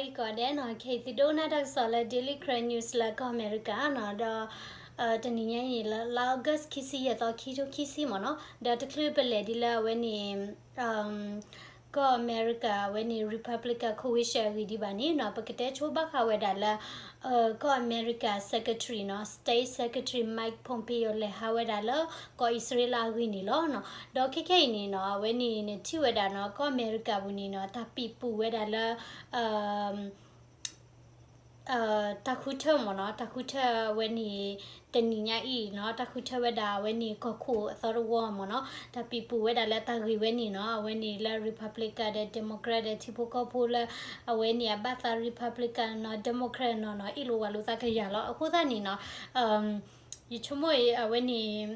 ကိးဂၤဒဲးနီၤ, ခဲအံၤသုဒိကနၣ်တၢ်ကစီၣ်လၢ Daily Karen News လၢကီၢ်အမဲရကၤနီၤ, ဒီး တနံၤညါအံၤန့ၣ် လါ လါအီကူး ခံဆံယဲၢ်သီ ခံထိခံဆံမ့ၢ်နီၤ, ဒီးတချုးပလဲၤဒ်လၢအဝဲန့ၣ် ကီၢ်အမဲရကၤအဝဲန့ၣ် Republican Convention အဂ့ၢ်ဒံးဘၣ်န့ၣ်နီၤ, ပကတဲဆိဘၣ်ဃးဝဲဒၣ်လၢ ကီၢ်အမဲရကၤ Secretary နီၤ, State Secretary Mike Pompeo လဲၤဟးဝဲဒၣ်လၢကီၢ်အံၣ်စရ့လးအဂ့ၢ်န့ၣ်လီၤနီၤ. ဒီးခဲခဲအံၤန့ၣ်နီၤ, အဝဲန့ၣ်နထံၣ်ဝဲဒၣ်နီၤ, ကီၢ်အမဲရကၤပူၤန့ၣ်နီၤ, တၢ်ပံးပူၤဝဲဒၣ်လၢ တၢ်ဃုထၢမ့ၢ်နီၤ, တၢ်ဃုထၢအဝဲန့ၣ် တနံၤညါအံၤနီၤ, တၢ်ဃုထၢဝဲဒၣ်အဝဲန့ၣ် ကီၢ်ခိၣ်အသီတဝီမ့ၢ်နီၤ, တၢ်ပံးပူၤဝဲဒၣ်လၢတၢ်ဂ့ၢ်ဝဲန့ၣ်နီၤ, အဝဲန့ၣ်လၢ Republican ဒီး Democrat ဒီးထံဖိကီၢ်ဖိလၢ အဝဲန့ၣ်အဘၣ်သး Republican နီၤ, Democrat နီၤနီၤ, အ့ၣ်လိာ်ဝးလိာ်သးကယၤလီၤ. အဃိသတးန့ၣ်နီၤ, ယဆိကမိၣ်အံၤအဝဲန့ၣ်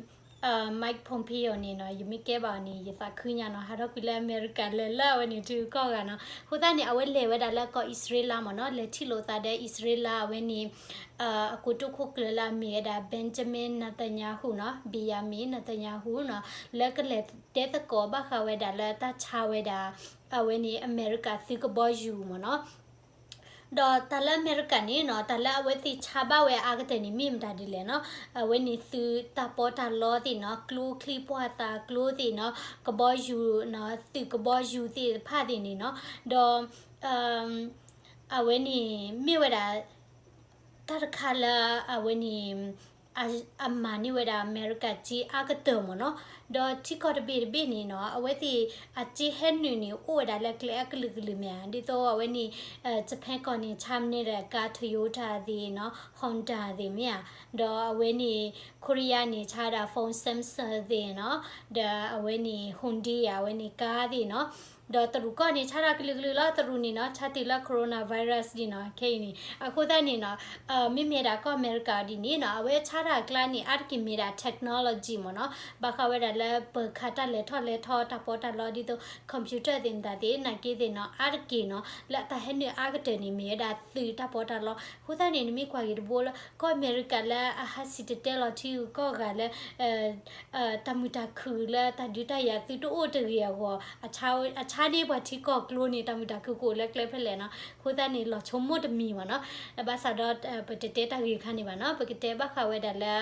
Mike Pompeo န့ၣ်နီၤ, ယမ့ၢ်ကဲဘၣ်အီၤန့ၣ် ယသးခုညါနီၤ, ဟးထီၣ်ကွံာ်လၢအမဲရကၤလဲၤလၢအဝဲန့ၣ် ထံဂုၤကီၢ်ဂၤနီၤ. အဃိသတးန့ၣ် အဝဲလဲၤဝဲဒၣ်လၢကီၢ်အံၣ်စရ့လးမ့ၢ်နီၤ, လဲၤထံၣ်လိာ်သးဒီးအံၣ်စရ့လးအဝဲန့ၣ် အကိတိာ်ခိၣ်ကျၢၢ်လၢအမ့ၢ်ဝဲဒၣ် Benjamin Netanyahu နီၤ, Benjamin Netanyahu နီၤ, လၢကလဲၤတဲသကိးဘၣ်ဃးဝဲဒၣ်လၢတၢ်ဆါဝဲဒၣ် အဝဲန့ၣ် အမဲရကၤသုးကဘီယူၤမ့ၢ်နီၤ. ဒီးတၢ်လၢအမဲရကၤန့ၣ်နီၤ, တၢ်လၢအဝဲသ့ၣ်ဆါဘၣ်ဝဲအါကတၢၢ်န့ၣ် မ့ၢ်မတၤဒ်လဲၣ်နီၤ, အဝဲန့ၣ်သုးတၢ်ပီးတၢ်လီသ့ၣ်နီၤ, ကျိချံမျိာ်သၣ်ကျိသ့ၣ်နီၤ, ကဘီယူၤနီၤ, သုးကဘီယူၤသ့ၣ်တဖၣ်သ့ၣ်န့ၣ်နီၤ, ဒီး အဝဲန့ၣ်မ့ၢ်ဝဲဒၣ် တၢ်တခါလၢအဝဲန့ၣ် အမၤန့ၢ်ဝဲဒၣ်အမဲရကၤစ့အါကတၢၢ်မ့ၢ်နီၤ. ဒီးထံကီၢ်တဘ့ၣ်တဘ့ၣ်န့ၣ်နီၤ, အဝဲသ့ၣ်အစ့ဟဲနုာ်န့ၣ် အိၣ်ဝဲဒၣ်လၢကျဲအကလုာ်ကလုာ်မ့ၢ်ဧါ, ဒ်သိးအဝဲန့ၣ် Japan ကီၢ်န့ၣ် ဆါမ့ၢ်န့ၢ်ဒီးကါ Toyota သ့ၣ်နီၤ, Honda သ့ၣ်မ့ၢ်ဧါ, ဒီးအဝဲန့ၣ် Korea န့ၣ် ဆါဒၣ် phone Samsung သ့ၣ်နီၤ, ဒီးအဝဲန့ၣ် Hyundai အဝဲန့ၣ်ကါသ့ၣ်နီၤ. ဒီးတရူးကီၢ်န့ၣ် ဆါတၢ်ကလုာ်ကလုာ်လီၤ, တရူးန့ၣ်နီၤ, ဆါတုၤလၢ coronavirus ဒ်နီၤ, ခဲအံၤန့ၣ် အဃိသတးန့ၣ်နီၤ, မ့မ့ၢ်ဒၣ်ကီၢ်အမဲရကၤဒ်န့ၣ်နီၤ, အဝဲဆါတၢ်အကျါန့ၣ် အါတက့ၢ်မ့ၢ်ဒၣ် technology မ့ၢ်နီၤ, ဘၣ်ဃးဝဲဒၣ်လၢပၢၤခးတၢ်လဲၤထီၣ်လဲၤထီတၢ်ပီးတၢ်လီ ဒ်သိး computer သ့ၣ်မတၤသ့ၣ် နာ်က့သ့ၣ်နီၤ, အါတက့ၢ်နီၤ, လၢအတၢ်ဟဲနုာ်အါကတၢၢ်န့ၣ် မ့ၢ်ဝဲဒၣ်သုးတၢ်ပီးတၢ်လီ. အဃိသတးန့ၣ် နမ့ၢ်ကွၢ်က့ၤတဘိလၢ ကီၢ်အမဲရကၤလၢအဟးစံၣ်တဲၤတဲလီၤထံဂုၤကီၢ်ဂၤလၢ တၢ်မုာ်တၢ်ခုၣ်လၢတၢ်ဒုးတၢ်ယၤသုတအိၣ်တဂ့ၤအဂီၢ်, အဆါန့ၢ်ပှၤထံကီၢ်ကျိန့ၣ် တၢ်မုာ်တၢ်ခုၣ်ကအိၣ်လၢကျဲဖဲလဲၣ်နီၤ. အဃိသတးန့ၣ် လီၤဆိကမိၣ်တမံၤမ့ၢ်နီၤ. ဘၣ်ဆၣ်ဒီး ပတတဲတၢ်ဂ့ၢ်အခါန့ၣ်ဘၣ်နီၤ, ပကတဲဘၣ်ဃးဝဲဒၣ်လၢ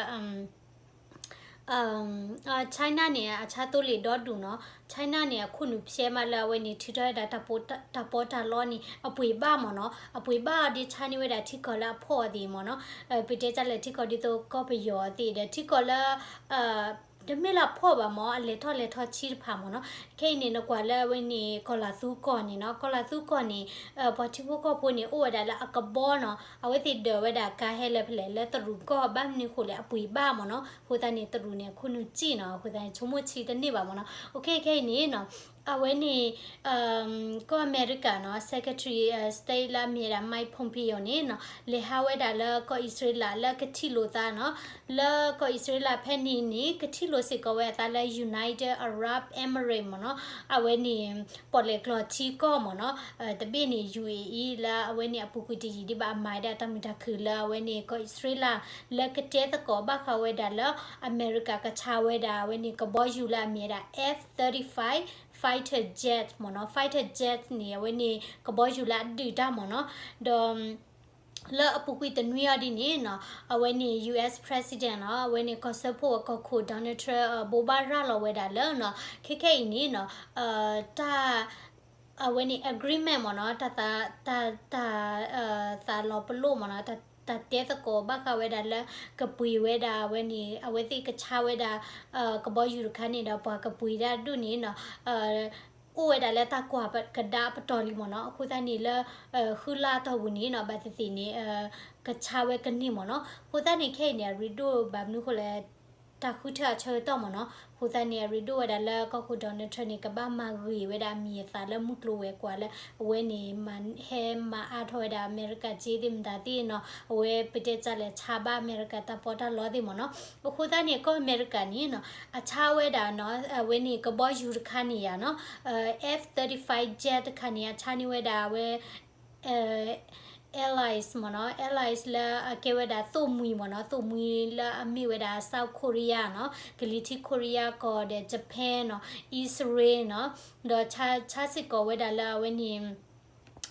China န့ၣ် အဆါသိလ့ၣ်ဒီဒူၣ်နီၤ. China န့ၣ် အခိၣ်နူာ်ဖျဲးမးလၢအဝဲန့ၣ် ထုးထီၣ်ဝဲဒၣ်တၢ်ပီးတၢ်လီန့ၣ် အပှ့ၤဘၣ်မ့ၢ်နီၤ. အပှ့ၤဘၣ်အီၤဒီး ဆါန့ၢ်ဝဲဒၣ်ထံကီၢ်လၢအဖှီၣ်အီၤသ့ၣ်မ့ၢ်နီၤ. ပတဲတၢ်လၢထံကီၢ်ဒ်သိးကီၢ်ပယီၤသ့ၣ်ဒီး ထံကီၢ်လၢ တမ့ၢ်လၢအဖှီၣ်ဘၣ်မ့ၢ် အလဲၤထီၣ်လဲၤထီဆံတဖၣ်မ့ၢ်နီၤ. ခဲအံၤန့ၣ် နကွၢ်လၢအဝဲန့ၣ် ကီၢ်လၤသူကီၢ်န့ၣ်နီၤ, ကီၢ်လၤသူကီၢ်န့ၣ် ပှၤထံဖိကီၢ်ဖိန့ၣ် အိၣ်ဝဲဒၣ်လၢအကဘီနီၤ, အဝဲသ့ၣ်ဒၢးဝဲဒၣ်ကါဟဲလၢဖဲလဲၣ် လၢတရူးကီၢ် ဘၣ်မနုၤဃိလဲၣ် အပှ့ၤဘၣ်မ့ၢ်နီၤ. အဃိသတးန့ၣ် တရူးန့ၣ် အခိၣ်နူာ်စံၣ်နီၤ, အဃိသတးန့ၣ် ဆိကမိၣ်ဆံတန့ၢ်ဘၣ်မ့ၢ်နီၤ. ခဲအံၤန့ၣ်နီၤ အဝဲန့ၣ် ကီၢ်အမဲရကၤနီၤ Secretary State လၢအမ့ၢ်ဝဲဒၣ် Mike Pompeo န့ၣ်နီၤ လဲၤဟးဝဲဒၣ်လၢကီၢ်အံၣ်စရ့လး လၢကထံၣ်လိာ်သးနီၤ, လၢကီၢ်အံၣ်စရ့လးဖဲန့ၣ်န့ၣ် ကထံၣ်လိာ်စ့ၢ်ကီးဝဲအသးလၢ United Arab Emirates မ့ၢ်နီၤ, အဝဲန့ၣ် ပီၣ်လဲၣ်ကျီၤထံကီၢ်မ့ၢ်နီၤ, တဘ့ၣ်န့ၣ် ယူၣ်အ့ၣ်အံၣ် လၢအဝဲန့ၣ်အပူၤကွံာ်တယံာ်ဒံးဘၣ် အမၤဝဲဒၣ်တၢ်မုာ်တၢ်ခုၣ်လၢအဝဲန့ၣ် ကီၢ်အံၣ်စရ့လး လၢကတဲသကိးဘၣ်ဃးဝဲဒၣ်လၢ အမဲရကၤကဆါဝဲဒၣ် အဝဲန့ၣ်ကဘီယူၤလၢအမ့ၢ်ဝဲဒၣ် F thirty-five fighter jet မ့ၢ်နီၤ, fighter jet န့ၣ် အဝဲန့ၣ် ကဘီယူၤလၢအဒုးတၢ်မ့ၢ်နီၤ, ဒီး လၢအပူၤကွံာ်တနွံအံၤဒ်န့ၣ်နီၤ, အဝဲန့ၣ် US President နီၤ, အဝဲန့ၣ်ကီၢ်စၢဖှိၣ်အကီၢ်ခိၣ် Donald Trump ဘိးဘၣ်ရၤလီၤဝဲဒၣ်လၢနီၤ, ခဲခဲအံၤန့ၣ်နီၤ, တၢ် အဝဲန့ၣ် agreement မ့ၢ်နီၤ, တၢ် တၢ် သးလီၤပလိာ်မ့ၢ်နီၤ, တၢ်တဲသကိးဘၣ်ဃးဝဲဒၣ်လၢ ကပှ့ၤဝဲဒၣ်အဝဲန့ၣ် အဝဲသ့ၣ်ကဆါဝဲဒၣ် ကဘီယူၤတခါန့ၣ်ဒီး ပှၤကပှ့ၤတၢ်ဒိၣ်န့ၣ်နီၤ, အိၣ်ဝဲဒၣ်လၢတၢ်ကွၢ်ကဒါပတီၢ်လံမ့ၢ်နီၤ. အဃိသတးန့ၣ်လၢ ဃုလါအတီၢ်ပူၤန့ၣ်နီၤ, ဘၣ်သ့ၣ်သ့ၣ်န့ၣ် ကဆါဝဲကန့ၢ်မ့ၢ်နီၤ. အဃိသတးန့ၣ် ခဲအံၤန့ၣ် အရ့ဒိၣ်ဘၣ်မနုၤဃိလဲၣ် တၢ်ဃုထၢအဆၢကတီၢ်မ့ၢ်နီၤ. အဃိသတးန့ၣ် အရ့ဒိၣ်ဝဲဒၣ်လၢကီၢ်ခိၣ် Donald Trump န့ၣ် ကဘၣ်မၤဂ့ၤဝဲဒၣ်အမံၤအသၣ်လၢမုၢ်ကျိၤဝဲၤကွာ်လၢ အဝဲန့ၣ် ဟဲမၤအါထီၣ်ဝဲဒၣ်အမဲရကၤစ့သ့ၣ်မတၤသ့ၣ်နီၤ, အဝဲပတဲတၢ်လဲၤဆါဘၣ်အမဲရကၤတၢ်ပီးတၢ်လီသ့ၣ်မ့ၢ်နီၤ. အဃိသတးန့ၣ် ကီၢ်အမဲရကၤန့ၣ်နီၤ, အဆါဝဲဒၣ်နီၤ, အဝဲန့ၣ်ကဘီယူၤတခါန့ၣ်ယါနီၤ, F thirty-five jet တခါန့ၣ် အဆါန့ၢ်ဝဲဒၣ်အဝဲ allies မ့ၢ်နီၤ, allies လၢအကဲဝဲဒၣ်သိၣ်မှံၤမ့ၢ်နီၤ, သိၣ်မှံၤလၢအမ့ၢ်ဝဲဒၣ် South Korea နီၤ, ကလံၤထံး Korea ကီၢ်ဒီး Japan နီၤ, Israel နီၤ, ဒီးဆါစ့ၢ်ကီးဝဲဒၣ်လၢအဝဲန့ၣ်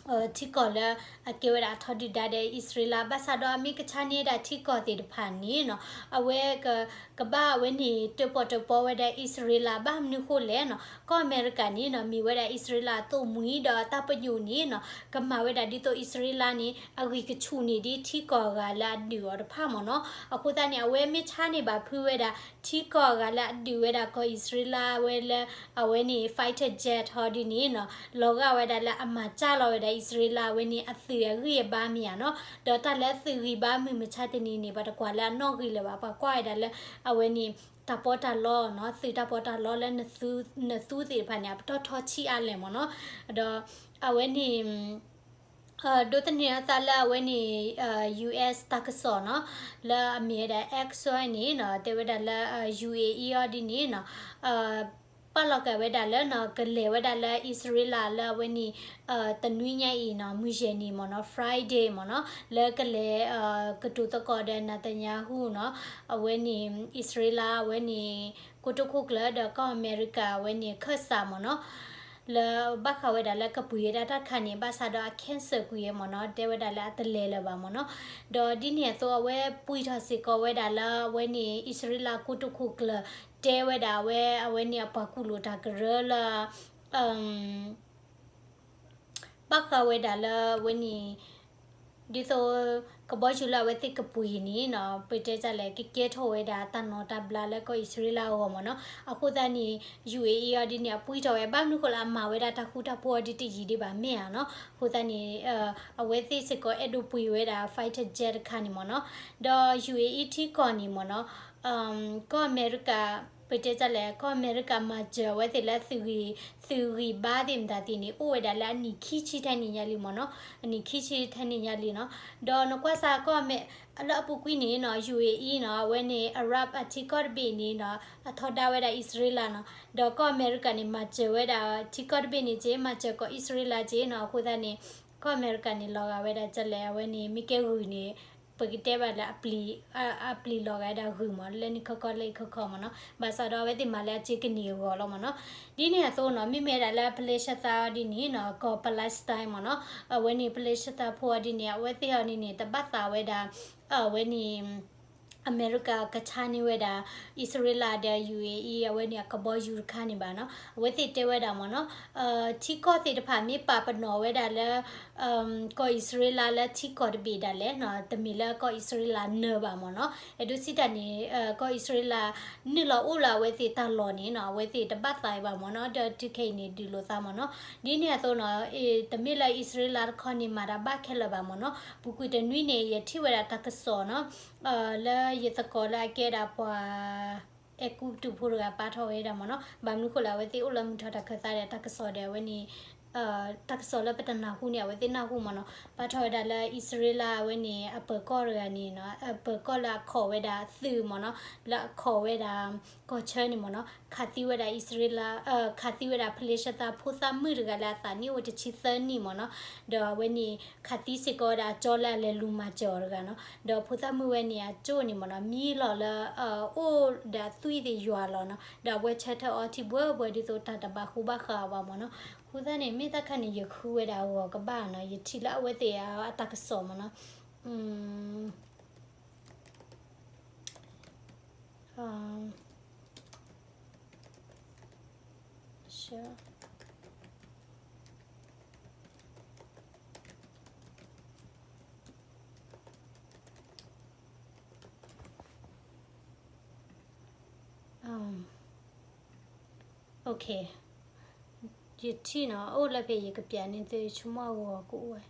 ထံကီၢ်လၢအကဲဝဲဒၣ်အထီဒုၣ်ဒါဒီးအံၣ်စရ့လး ဘၣ်ဆၣ်ဒီးအမ့ၢ်ကဆါန့ၢ်ဝဲဒၣ်ထံကီၢ်သ့ၣ်တဖၣ်န့ၣ်နီၤ အဝဲက ကဘၣ်အဝဲန့ၣ် တၢၣ်ပီၣ်တၢၣ်ပီဝဲဒၣ်အံၣ်စရ့လး ဘၣ်မနုၤဃိလဲၣ်နီၤ ကီၢ်အမဲရကၤန့ၣ်နီၤ မ့ၢ်ဝဲဒၣ်အံၣ်စရ့လးအသိၣ်မှံၤ ဒီးတၢ်ပညိၣ်န့ၣ်နီၤ ကမၤဝဲဒၣ်ဒ်သိးအံၣ်စရ့လးန့ၣ် အဂံၢ်ကဆူၣ်န့ၢ်ဒ်ထံကီၢ်အဂၤလၢအဒုးအီၤတဖၣ်မ့ၢ်နီၤ အဃိသတးန့ၣ် အဝဲမ့ၢ်ဆါန့ၢ်ဘၣ်ဖုးဝဲဒၣ် ထံကီၢ်အဂၤလၢအဒုးဝဲဒၣ်ကီၢ်အံၣ်စရ့လးဝဲလၢ အဝဲန့ၣ် fighter jet ဟီဒ်န့ၣ်နီၤ လီၤဂာ်ဝဲဒၣ်လၢအမၤစၢ်လီၤဝဲဒၣ်အံၣ်စရ့လးအဝဲန့ၣ် အသုးအဂံၢ်အဘါမ့ၢ်ဧါနီၤ ဒီးတၢ်လၢသုးဂံၢ်ဘါမုၢ်မဆါတနံၤန့ၣ် ပှၤတကွၢ်လၢအနီၣ်ဂံၢ်လၢၤဘၣ် ပှၤကွၢ်ဝဲဒၣ်လၢ အဝဲန့ၣ် တၢ်ပီးတၢ်လီနီၤ သုးတၢ်ပီးတၢ်လီလၢ နသူသ့ၣ်တဖၣ်န့ၣ် အပတီၢ်ထီဆံးအါလဲၣ်မ့ၢ်နီၤ ဒီးအဝဲန့ၣ် ဒိးသန့ၤအသးလၢအဝဲန့ၣ် US တၢ်ကစီၣ်နီၤ လၢအမ့ၢ်ဝဲဒၣ် X န့ၣ်နီၤ တဲဝဲဒၣ်လၢ UAE အီၤဒ်န့ၣ်နီၤ ပာ်လီၤက့ၤဝဲဒၣ်လၢနီၤ ကလဲၤဝဲဒၣ်လၢအံၣ်စရ့လးလၢအဝဲန့ၣ် တနွံညါအံၤနီၤ မုၢ်ယဲၢ်နံၤမ့ၢ်နီၤ Friday မ့ၢ်နီၤ လၢကလဲၤ ကတိၤသကိးဒီး Netanyahu နီၤ အဝဲန့ၣ် အံၣ်စရ့လး အဝဲန့ၣ် ကိတိာ်ခိၣ်ကျၢၢ်ဒီးကီၢ်အမဲရကၤ အဝဲန့ၣ် ခၢၣ်စးမ့ၢ်နီၤ လၢဘၣ်ဃးဝဲဒၣ်လၢကပှ့ၤဝဲဒၣ်တၢ်တခါန့ၣ် ဘၣ်ဆၣ်ဒီးအ cancel ကွံာ်ဝဲမ့ၢ်နီၤ တဲဝဲဒၣ်လၢအတလဲၤလၢၤဘၣ်မ့ၢ်နီၤ ဒီးဒ်န့ၣ်အသိးအဝဲပှံၢ်ထီၣ်စ့ၢ်ကီးဝဲဒၣ်လၢအဝဲန့ၣ် အံၣ်စရ့လးကိတိာ်ခိၣ်ကျၢၢ် တဲဝဲဒၣ်အဝဲ အဝဲန့ၣ်အပှၤကူၣ်လိာ်တၢ်ကရၢလၢ ဘၣ်ဃးဝဲဒၣ်လၢအဝဲန့ၣ် ဒ်သိး ကဘီယူၤလၢအဝဲသ့ၣ်ကပှ့ၤန့ၣ်နီၤ ပတဲတၢ်လဲၣ် ကကဲထီၣ်ဝဲဒၣ်တၢ်နိးတၢ်ဘျးလၢကီၢ်အံၣ်စရ့လးအဂီၢ်မ့ၢ်နီၤ အဃိသတးန့ၣ် UAE အီၤဒ်န့ၣ် အပှံၢ်ထီၣ်ဝဲ ဘၣ်မနုၤဃိလၢအမၤဝဲဒၣ်တၢ်ဃူတၢ်ဖိးအီၤဒ်တယံာ်ဒံးဘၣ်မ့ၢ်ဧါနီၤ အဃိသတးန့ၣ် အဝဲသ့ၣ်စ့ၢ်ကီးအဲၣ်ဒိးပှ့ၤဝဲဒၣ် fighter jet တခါန့ၣ်မ့ၢ်နီၤ ဒီး UAE ထံကီၢ်န့ၣ်မ့ၢ်နီၤ ကီၢ်အမဲရကၤ ပတဲတၢ်လဲၣ် ကီၢ်အမဲရကၤမၤစၢၤအဝဲသ့ၣ်လၢ သုးဂံၢ်ဘါသ့ၣ်မတၤသ့ၣ်န့ၣ် အိၣ်ဝဲဒၣ်လၢအနံၣ်ခံဆံထဲန့ၣ်ညါလံမ့ၢ်နီၤ အနံၣ်ခံဆံထဲန့ၣ်ညါလံနီၤ ဒီးနကွၢ်စ့ၢ်ကီး လၢအပူၤကွံာ်န့ၣ်နီၤ UAE နီၤ အဝဲန့ၣ် Arab အထံကီၢ်တဘ့ၣ်န့ၣ်နီၤ အထီဒါဝဲဒၣ်အံၣ်စရ့လးနီၤ ဒီးကီၢ်အမဲရကၤန့ၣ် မၤစၢၤဝဲဒၣ်ထံကီၢ်တဘ့ၣ်န့ၣ်က့ မၤစၢၤကီၢ်အံၣ်စရ့လးက့နီၤ အဃိသတးန့ၣ် ကီၢ်အမဲရကၤန့ၣ် လီၤဂာ်ဝဲဒၣ်တၢ်လဲၣ် အဝဲန့ၣ် မ့ၢ်ကဲဂုာ်န့ၣ် ပကတဲဘၣ်လၢ အပျံၤလီၤဂာ်ဝဲဒၣ်ဂုာ်မ့ၢ် လၢနံၣ်ခီခီလၢအံၤခီခီမ့ၢ်နီၤ ဘၣ်ဆၣ်ဒီးအဝဲသ့ၣ်မၤလၢအစ့ကန့ၢ်အဂီၢ်လီၤမ့ၢ်နီၤ ဒ်န့ၣ်အသိးနီၤ မ့မ့ၢ်ဝဲဒၣ်လၢ Palestine ဒ်န့ၣ်နီၤ ကီၢ် Palestine မ့ၢ်နီၤ အဝဲန့ၣ် Palestine ဖိအီၤဒ်န့ၣ် အဝဲသ့ၣ်အီၤန့ၣ်န့ၣ် တဘၣ်သးဝဲဒၣ် အဝဲန့ၣ် အမဲရကၤကဆါန့ၢ်ဝဲဒၣ် အံၣ်စရ့လးဒီး UAE အဝဲန့ၣ်အကဘီယူၤတခါန့ၣ်ဘၣ်နီၤ အဝဲသ့ၣ်တဲဝဲဒၣ်မ့ၢ်နီၤ ထံကီၢ်သ့ၣ်တဖၣ်မ့ၢ်ပာ်ပနီၣ်ဝဲဒၣ်လၢ ကီၢ်အံၣ်စရ့လးလၢထံကီၢ်တဘ့ၣ်ဒၣ်လဲာ်နီၤ တမ့ၢ်လၢကီၢ်အံၣ်စရ့လးနၢၤဘၣ်မ့ၢ်နီၤ အဲၣ်ဒိးစံးတၢ်န့ၣ် ကီၢ်အံၣ်စရ့လး နုာ်လီၤအိၣ်လၢအဝဲသ့ၣ်တၢ်လီၢ်န့ၣ်နီၤ အဝဲသ့ၣ်တဘၣ်သးဘၣ်မ့ၢ်နီၤ ဒီးတုၤခဲအံၤန့ၣ် ဒုးလိာ်သးမ့ၢ်နီၤ ဒ်န့ၣ်အသိးနီၤ တမ့ၢ်လၢအံၣ်စရ့လးတခီန့ၣ် မၤတၢ်ဘၣ်ခဲလၢာ်ဘၣ်မ့ၢ်နီၤ ပူၤကွံာ်တနွံန့ၣ် ယထံၣ်ဝဲဒၣ်တၢ်ကစီၣ်နီၤ လၢယသကိးလၢအကဲဒၣ်ပှၤ အဲၤကူပတူးဖိတဂၤပာ်ထီၣ်ဝဲဒၣ်မ့ၢ်နီၤ ဘၣ်မနုၤဃိလၢအဝဲသ့ၣ်အိၣ်လၢမုၢ်ထီၣ်တၢ်ခၢၣ်သးဒီးတၢ်ကစီၣ်ဒီးအဝဲန့ၣ် တၢ်ကစီၣ်လၢပတနၢ်ဟူန့ၣ် အဝဲသ့ၣ်နၢ်ဟူမ့ၢ်နီၤ ပာ်ထီၣ်ဝဲဒၣ်လၢအံၣ်စရ့လးအဝဲန့ၣ် အပၢၤကီၢ်တဂၤန့ၣ်နီၤ အပၢၤကီၢ်လၢအခိးဝဲဒၣ်သုးမ့ၢ်နီၤ လၢအခိးဝဲဒၣ် ကီၢ်ဆၢန့ၣ်မ့ၢ်နီၤ ခးသံဝဲဒၣ်အံၣ်စရ့လး ခးသံဝဲဒၣ် Palestine ဖိသၣ်မုၣ်တဂၤလၢအသးနံၣ်အိၣ်တဆံသၢနံၣ်မ့ၢ်နီၤ ဒီးအဝဲန့ၣ် ခးသံစ့ၢ်ကီးဝဲဒၣ်အကၠီလၢအလဲၤလူၤမၤစၢၤအီၤတဂၤနီၤ ဒီးဖိသၣ်မုၣ်ဝဲန့ၣ် အကၠိၣ်န့ၣ်မ့ၢ်နီၤ မံလီၤလၢ အိၣ်ဒီးအသွံၣ်သ့ၣ်ယွၤလီၤနီၤ ဒီးအဝဲဆၢထၢၣ်အီထံဘှၢဘှၢဒ်သိးတၢ်တဘၣ်ဃူဘၣ်ဃးအီၤဘၣ်မ့ၢ်နီၤ အဃိသတးန့ၣ် မ့ၢ်တၢ်ခါန့ၣ် ယဃုဝဲဒၣ်အဂီၤကဘၣ်နီၤ ယထံၣ်လၢအဝဲသ့ၣ်အတၢ်ကစီၣ်မ့ၢ်နီၤ ယထံၣ်နီၤ အိၣ်လၢဖဲယကပျးန့ၢ်သုဆိကမိၣ်အဂီၤကအိၣ်ဝဲ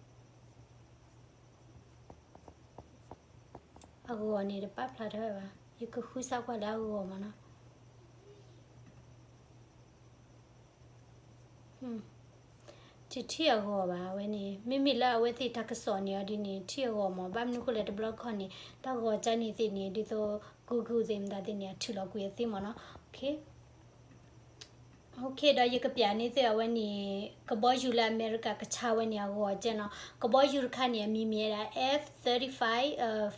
အဂီၤန့ၣ်တပာ်ဖျါထီၣ်ဝဲဘၣ် ယကဃုစၢ်ကွၢ်လၢအဂီၤမ့ၢ်နီၤ တထံၣ်အဂီၤဘၣ် အဝဲန့ၣ် မ့မ့ၢ်လၢအဝဲသ့ၣ်တၢ်ကစီၣ်န့ၣ်အီၤဒ်န့ၣ် ထံၣ်အဂီၤမ့ၢ် ဘၣ်မနုၤဃိလဲၣ်တဘျီခီန့ၣ် တၢ်ဂီၤကါန့ၣ်သ့ၣ်န့ၣ် ဒ်သိး Google သ့ၣ်မတၤသ့ၣ်န့ၣ် အထုးလီၤကွံာ်အသ့မ့ၢ်နီၤ OK ဒီးယကပျးန့ၢ်သုအဝဲန့ၣ် ကဘီယူၤလၢအမဲရကၤကဆါဝဲန့ၣ်အဂီၤကဲနီၤ ကဘီယူၤတခါန့ၣ် အမံၤမ့ၢ်ဝဲဒၣ် F thirty-five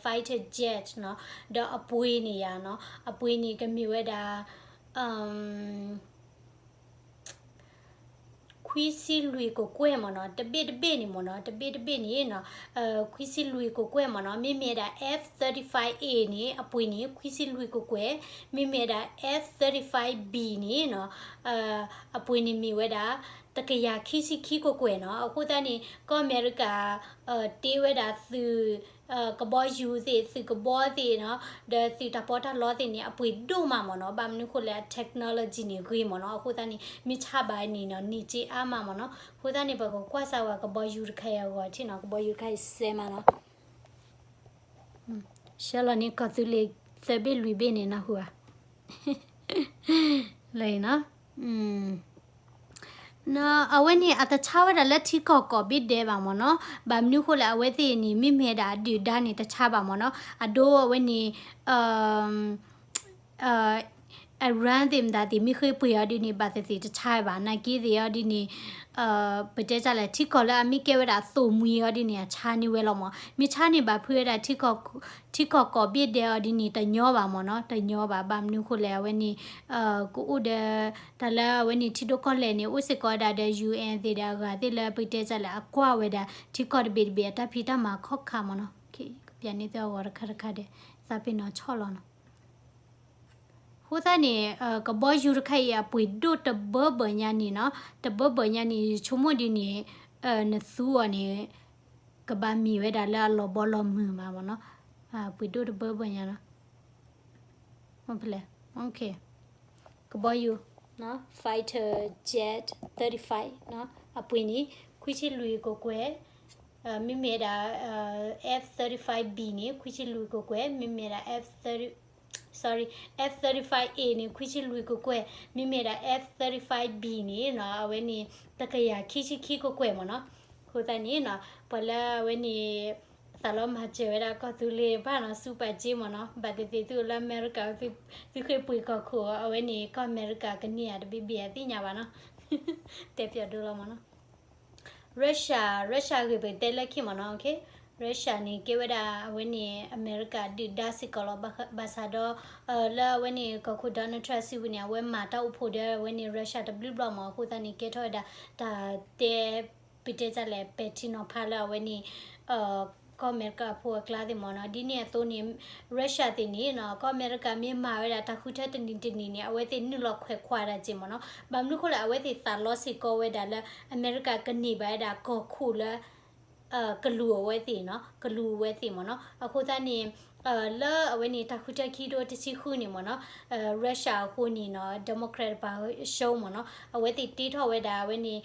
fighter jet နီၤ ဒီးအပှ့ၤန့ၣ်ယါနီၤ အပှ့ၤန့ၣ်ကမ့ၢ်ဝဲဒၣ် ခွံ ခွံဆံလွံၢ်ကကွဲၢ်မ့ၢ်နီၤ, တဘ့ၣ်တဘ့ၣ်န့ၣ်မ့ၢ်နီၤ, တဘ့ၣ်တဘ့ၣ်န့ၣ်နီၤ, ခွံဆံလွံၢ်ကကွဲၢ်မ့ၢ်နီၤ, မ့မ့ၢ်ဝဲဒၣ် F thirty-five A န့ၣ် အပှ့ၤန့ၣ် ခွံဆံလွံၢ်ကကွဲၢ်, မ့မ့ၢ်ဝဲဒၣ် F thirty-five B န့ၣ်နီၤ, အပှ့ၤန့ၣ်မ့ၢ်ဝဲဒၣ် တကယၤခံဆံခံကကွဲၢ်နီၤ. အဃိသတးန့ၣ် ကီၢ်အမဲရကၤ တ့ဝဲဒၣ်သုး ကဘီယူၤသ့ၣ် သုးကဘီသ့ၣ်နီၤ, ဒီးသုးတၢ်ပီးတၢ်လီသ့ၣ်န့ၣ် အပှ့ၤဒိၣ်မးမ့ၢ်နီၤ, ဘၣ်မနုၤဃိလဲၣ် technology န့ၣ်ဂ့ၤမ့ၢ်နီၤ, အဃိသတးန့ၣ် မ့ၢ်ဆါဘၣ်န့ၣ်နီၤ န့ၢ်စ့အါမးမ့ၢ်နီၤ, အဃိသတးန့ၣ် ပကကွၢ်စၢၤဝဲကဘီယူၤတခါအံၤအဂီၢ်ထံၣ်နီၤ, ကဘီယူၤတခါအံၤစဲးမးနီၤ ဆှၢလီၤန့ၢ်ကီၢ်သူလ့ၤသၢဘ့ၣ်လွံၢ်ဘ့ၣ်န့ၣ် နၢ်ဟူဧါ, လၢနီၤ, အဝဲန့ၣ် အတဆါဝဲဒၣ်လၢထံကီၢ်ကိးဘ့ၣ်ဒဲးဘၣ်မ့ၢ်နီၤ, ဘၣ်မနုၤဃိလဲၣ် အဝဲသ့ၣ်န့ၣ် မ့မ့ၢ်ဒၣ်အဒုၣ်ဒါန့ၣ် တဆါဘၣ်မ့ၢ်နီၤ, အဒိအဝဲန့ၣ် Iran သ့ၣ်မတၤသ့ၣ် မ့ၢ်ဃ့ပှ့ၤအီၤဒ်န့ၣ် ဘၣ်သ့ၣ်သ့ၣ်တဆါဘၣ်, နာ်က့သ့ၣ်အီၤဒ်န့ၣ် ပတဲတၢ်လဲၣ် ထံကီၢ်လၢအမ့ၢ်ကဲဝဲဒၣ်သိၣ်မှံၤအီၤဒ်န့ၣ် အဆါန့ၢ်ဝဲလီၤမ့ၢ်, မ့ၢ်ဆါန့ၢ်ဘၣ်ဖုးဝဲဒၣ် ထံကီၢ်ကိးဘ့ၣ်ဒဲးအီၤဒ်န့ၣ် တညီဘၣ်မ့ၢ်နီၤ, တညီဘၣ်, ဘၣ်မနုၤဃိလဲၣ် အဝဲန့ၣ် ကအိၣ်ဒီး တၢ်လၢအဝဲန့ၣ်ထံဒိၣ်ကီၢ်လဲၢ်န့ၣ် အိၣ်စ့ၢ်ကီးဝဲဒၣ်ဒီး UN သ့ၣ်ဒီးအဂၤသ့ၣ်လၢပတဲတၢ်လဲၣ် အကွၢ်ဝဲဒၣ် ထံကီၢ်တဘ့ၣ်တဘ့ၣ်အတၢ်ဖံးတၢ်မၤခီၣ်ခါမ့ၢ်နီၤ, ကပျးန့ၢ်သုအဂီၢ်တခါတခါဒီး သးပ့ၤနီၣ်ဆီၣ်လီၤနီၤ အဃိသတးန့ၣ် ကဘီယူၤတခါအံၤအပှ့ၤဒိၣ်တဘၢဘၢညါန့ၣ်နီၤ, တဘၢဘၢညါန့ၣ် ယဆိကမိၣ်ဒ်န့ၣ် နသူအီၤန့ၣ် ကဘၣ်မ့ၢ်ဝဲဒၣ်လၢအလီၤဘီလီၤမုၢ်မးမ့ၢ်နီၤ, ပှ့ၤဒိၣ်တဘၢဘၢညါနီၤ, မ့ၢ်ဖဲလဲၣ် ကဘီယူၤ fighter jet thirty-five နီၤ, အပှ့ၤန့ၣ် ခွံဆံလွံၢ်ကကွဲၢ်, မ့မ့ၢ်ဒၣ် F thirty-five B န့ၣ် ခွံဆံလွံၢ်ကကွဲၢ်, မ့မ့ၢ်ဒၣ် F thirty sorry F thirty-five A န့ၣ် ခွံဆံလွံၢ်ကကွဲၢ်, မ့မ့ၢ်ဒၣ် F thirty-five B န့ၣ်နီၤ အဝဲန့ၣ် တကယၤခံဆံခံကကွဲၢ်မ့ၢ်နီၤ, အဃိသတးန့ၣ်နီၤ ပှၤလၢအဝဲန့ၣ် သးလီမၤစၢၤဝဲဒၣ်ကီၢ်သူလ့ၤတဖၣ်နီၤ စူးပာ်စ့မ့ၢ်နီၤ, ဘၣ်သ့ၣ်သ့ၣ်သုအိၣ်လၢအမဲရကၤ သုဃ့ပှ့ၤကီၢ်ခိၣ် အဝဲန့ၣ် ကီၢ်အမဲရကၤကန့ၢ်ဧါတဘ့ၣ်ဘ့ၣ်ဧါသ့ၣ်ညါဘၣ်နီၤ, တဲပျီဒိလီၤမ့ၢ်နီၤ. Russia Russia ဂ့ၢ်ပတဲလၢခံမ့ၢ်နီၤ, Russia န့ၣ် ကဲဝဲဒၣ်အဝဲန့ၣ် အမဲရကၤဒုၣ်ဒါစ့ၢ်ကီးလီၤ, ဘၣ်ဆၣ်ဒီး လၢအဝဲန့ၣ် ကီၢ်ခိၣ် Donald Trump စုပူၤန့ၣ် အဝဲမၤတၢ်အိၣ်ဖှိၣ်ဒီးအဝဲန့ၣ် Russia တဘျုးဘျီမ့ၢ်, အဃိသတးန့ၣ် ကဲထီၣ်ဝဲဒၣ်တၢ်တဲ ပတဲတၢ်လဲၣ် ပဲာ်ထံနီၤဖးလၢအဝဲန့ၣ် ကီၢ်အမဲရကၤဖိအကျါသ့ၣ်မ့ၢ်နီၤ, ဒ်န့ၣ်အသိးန့ၣ် Russia သ့ၣ်န့ၣ်နီၤ ကီၢ်အမဲရကၤမ့ၢ်မၤဝဲဒၣ်တၢ်ဃုထၢတနံၤတနံၤန့ၣ် အဝဲသ့ၣ်နုာ်လီၤခွဲးခွါဒၣ်က့ၤမ့ၢ်နီၤ, ဘၣ်မနုၤဃိလဲၣ် အဝဲသ့ၣ်သးလီစ့ၢ်ကီးဝဲဒၣ်လၢ အမဲရကၤကန့ၢ်ဘၣ်ဝဲဒၣ်ကီၢ်ခိၣ်လၢ ကလူၤအဝဲသ့ၣ်နီၤ, ကလူၤအဝဲသ့ၣ်မ့ၢ်နီၤ, အဃိသတးန့ၣ် လၢအဝဲန့ၣ်တၢ်ဃုထၢခံဒိတဆံဃုန့ၣ်မ့ၢ်နီၤ Russia အဃိန့ၣ်နီၤ Democrat တပၤရှုံးမ့ၢ်နီၤ, အဝဲသ့ၣ်တ့ထီၣ်ဝဲဒၣ် အဝဲန့ၣ်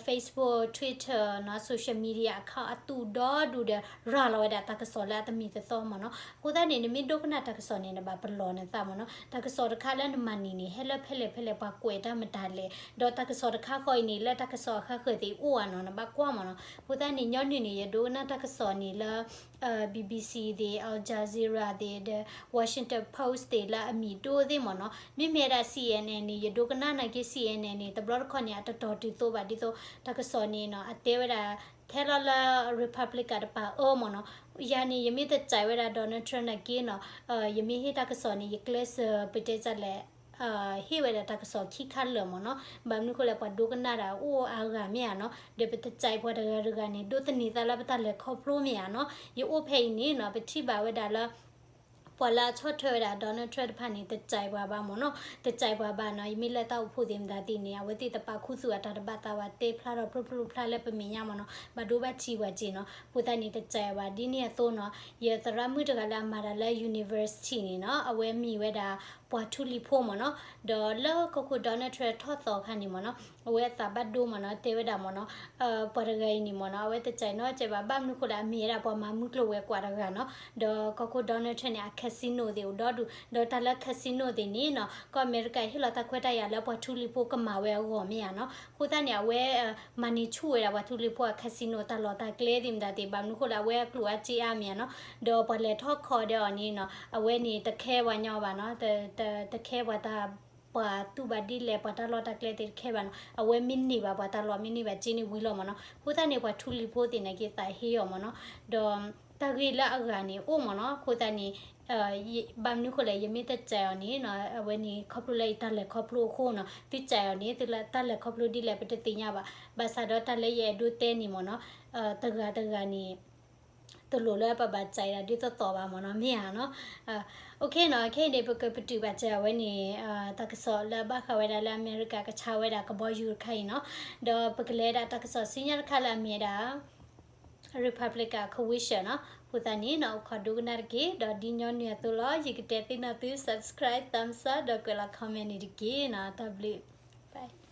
Facebook Twitter နီၤ social media account အသူၣ်ဒီဒူၣ်ဒီး ရၤလီၤဝဲဒၣ်တၢ်ကစီၣ်လၢအတမံၤတသီမ့ၢ်နီၤ, အဃိသတးန့ၣ် နမ့ၢ်ဒိကနၣ်တၢ်ကစီၣ်န့ၣ် နဘၣ်ပလီၢ်နသးမ့ၢ်နီၤ, တၢ်ကစီၣ်တခါလၢနမၤန့ၢ်န့ၣ် ဟဲလၢဖဲလဲၣ်ဖဲလဲၣ် ပှၤကွဲးတၢ်မတၤလဲၣ်, ဒီးတၢ်ကစီၣ်တခါဃီအံၤန့ၣ် လၢတၢ်ကစီၣ်အဃၢၤဃၢၤသ့ၣ်အိၣ်ဧါနီၤ နဘၣ်ကွၢ်မ့ၢ်နီၤ, အဃိသတးန့ၣ် ညီနုၢ်န့ၣ် ယဒိကနၣ်တၢ်ကစီၣ်န့ၣ်လၢ BBC သ့ၣ် Al Jazeera သ့ၣ်ဒီး Washington Post သ့ၣ်လၢအမံၤဒိၣ်သ့ၣ်မ့ၢ်နီၤ, မ့မ့ၢ်ဝဲဒၣ် CNN န့ၣ် ယဒိကနၣ်နာ်က့ CNN န့ၣ် တဘျီတခီၣ်န့ၣ် အတတီၤတုၤသိးဘၣ်ဒ်သိး တၢ်ကစီၣ်န့ၣ်နီၤ အတဲဝဲဒၣ် ထဲလီၤလၢ Republican တပၤအၢမ့ၢ်နီၤ, ယၤန့ၣ် ယမ့ၢ်တစဲးဝဲဒၣ် Donald Trump နာ်က့နီၤ, ယမ့ၢ်ဟ့ၣ်တၢ်ကစီၣ်န့ၣ် ယကျဲးစၢး ပတဲတၢ်လဲၣ် ဟ့ၣ်ဝဲဒၣ်တၢ်ကစီၣ်ခံခါလၢာ်မ့ၢ်နီၤ, ဘၣ်မနုၤဃိလဲၣ် ပှၤဒိကနၣ်တၢ်အိၣ်အါဂၤမ့ၢ်ဧါနီၤ, ဒီးပတစဲးပှၤတဂၤတဂၤန့ၣ် ဒိးသန့ၤသးလၢပတၢ်လဲၤခီဖျိမ့ၢ်ဧါနီၤ, ယအိၣ်ဖဲအံၤန့ၣ်နီၤ ပထံၣ်ဘၣ်ဝဲဒၣ်လၢ ပှၤလၢအဆီၣ်ထွဲဝဲဒၣ် Donald Trump တဖၣ်န့ၣ် တစဲးပှၤဘၣ်မ့ၢ်နီၤ, တစဲးပှၤဘၣ်နီၤ, ယမ့ၢ်လၢတၢ်အိၣ်ဖှိၣ်သ့ၣ်မတၤသ့ၣ်န့ၣ် အဝဲသ့ၣ်တပာ်ခူသူၣ်အတၢ်တဘၣ်သးဘၣ် တဲဖျါထီၣ်ဖျိဖျိဖျါလၢပမဲာ်ညါမ့ၢ်နီၤ, ဘၣ်ဒိဘၣ်ထံးပှၤစ့ၢ်နီၤ, အဃိသတးန့ၣ် တစဲးပှၤဒ်န့ၣ်အသိးနီၤ, ယသရၣ်မုၣ်တဂၤလၢအမၤတၢ်လၢ university န့ၣ်နီၤ, အဝဲမ့ၢ်ဝဲဒၣ် ပှၤထူလံၤဖိမ့ၢ်နီၤ, ဒီးလၢကီၢ်ခိၣ် Donald Trump ထီၣ်သီအခါန့ၣ်မ့ၢ်နီၤ, အဝဲအသးဘၣ်ဒိမ့ၢ်နီၤ, တဲဝဲဒၣ်မ့ၢ်နီၤ, ပှၤတဂၤအံၤန့ၣ်မ့ၢ်နီၤ, အဝဲတစဲးနီတစဲးဘၣ်, ဘၣ်မနုၤဃိလဲၣ် အမ့ၢ်ဝဲဒၣ်ပှၤမၤမုၢ်ကျိၤဝဲၤကွာ်တဂၤနီၤ, ဒီးကီၢ်ခိၣ် Donald Trump န့ၣ် အ casino သ့ၣ်အိၣ်ဒီဒူၣ်, ဒီးတၢ်လၢ casino သ့ၣ်န့ၣ်နီၤ, ကီၢ်အမဲရကၤဟ့ၣ်လီၤတၢ်ခွဲးတၢ်ယာ်လၢပှၤထူလံၤဖိကမၤဝဲအဂီၢ်မ့ၢ်ဧါနီၤ, အဃိသတးန့ၣ် အဝဲ မၤန့ၢ်ဆူၣ်ဝဲဒၣ်ပှၤထူလံၤဖိအ casino တၢ်လီၢ်တၢ်ကျဲသ့ၣ်မတၤသ့ၣ်, ဘၣ်မနုၤဃိလဲၣ် အဝဲအကျိၣ်အစ့အါမ့ၢ်ဧါနီၤ, ဒီးပှၤလဲၤထီၣ်ခီဒီးအီၤန့ၣ်နီၤ, အဝဲန့ၣ်တခဲပှၤညီဘၣ်နီၤ, တခဲပှၤတၢ် ပှၤတူၢ်ဘၣ်ဒ်လဲၣ် ပှၤတၢ်လီၢ်တၢ်ကျဲသ့ၣ်တခဲဘၣ်နီၤ, အဝဲမ့ၢ်န့ၢ်ဘၣ်ပှၤတၢ်လီၢ် မ့ၢ်န့ၢ်ဘၣ်စ့န့ၣ်ဝံၤလီၤမ့ၢ်နီၤ, အဃိသတးန့ၣ် ပှၤထူလံၤဖိသ့ၣ်နာ်က့သးဟ့အီၤမ့ၢ်နီၤ, ဒီး တၢ်ဂ့ၢ်လၢအဂၤန့ၣ် အိၣ်မ့ၢ်နီၤ. အဃိသတးန့ၣ် ဘၣ်မနုၤဃိလဲၣ် ယမ့ၢ်တစဲးအီၤန့ၣ်နီၤ အဝဲန့ၣ် ခီဖျိလၢယတၢ်လဲၤခီဖျိအဃိနီၤ, သုစဲးအီၤန့ၣ် သုတၢ်လဲၤခီဖျိဒ်လဲၣ် ပတသ့ၣ်ညါဘၣ်. ဘၣ်ဆၣ်ဒီးတၢ်လၢယအဲၣ်ဒိးတဲန့ၣ်မ့ၢ်နီၤ တဂၤတဂၤန့ၣ် တလိၣ်လၢပဘၣ်စဲးဒၣ်ဒ်သိးသိးဘၣ်မ့ၢ်နီၤ မ့ၢ်ဧါနီၤ. OK နီၤ, ခဲအံၤန့ၣ် ပကပတုာ်ဘၣ်စၢၤအဝဲန့ၣ် တၢ်ကစီၣ်လၢအဘၣ်ဃးဝဲဒၣ်လၢအမဲရကၤကဆါဝဲဒၣ်ကဘီယူၤတခါအံၤနီၤ, ဒီးပကလဲၤဒၣ်တၢ်ကစီၣ်ဆူညါတခါလၢအမ့ၢ်ဒၣ် Republican convention နီၤ. အဃိသတးန့ၣ်နီၤ အိၣ်ခိးဒိကနၣ်တက့ၢ်, ဒီးဒ်ညီနုၢ်အသိးလီၤ ယကတဲသ့ၣ်နီၣ်သု subscribe, thumbs up ဒီးကွဲးလီၤ comment န့ၣ်တက့ၢ်နီၤ. တၢ်ဘျုး bye.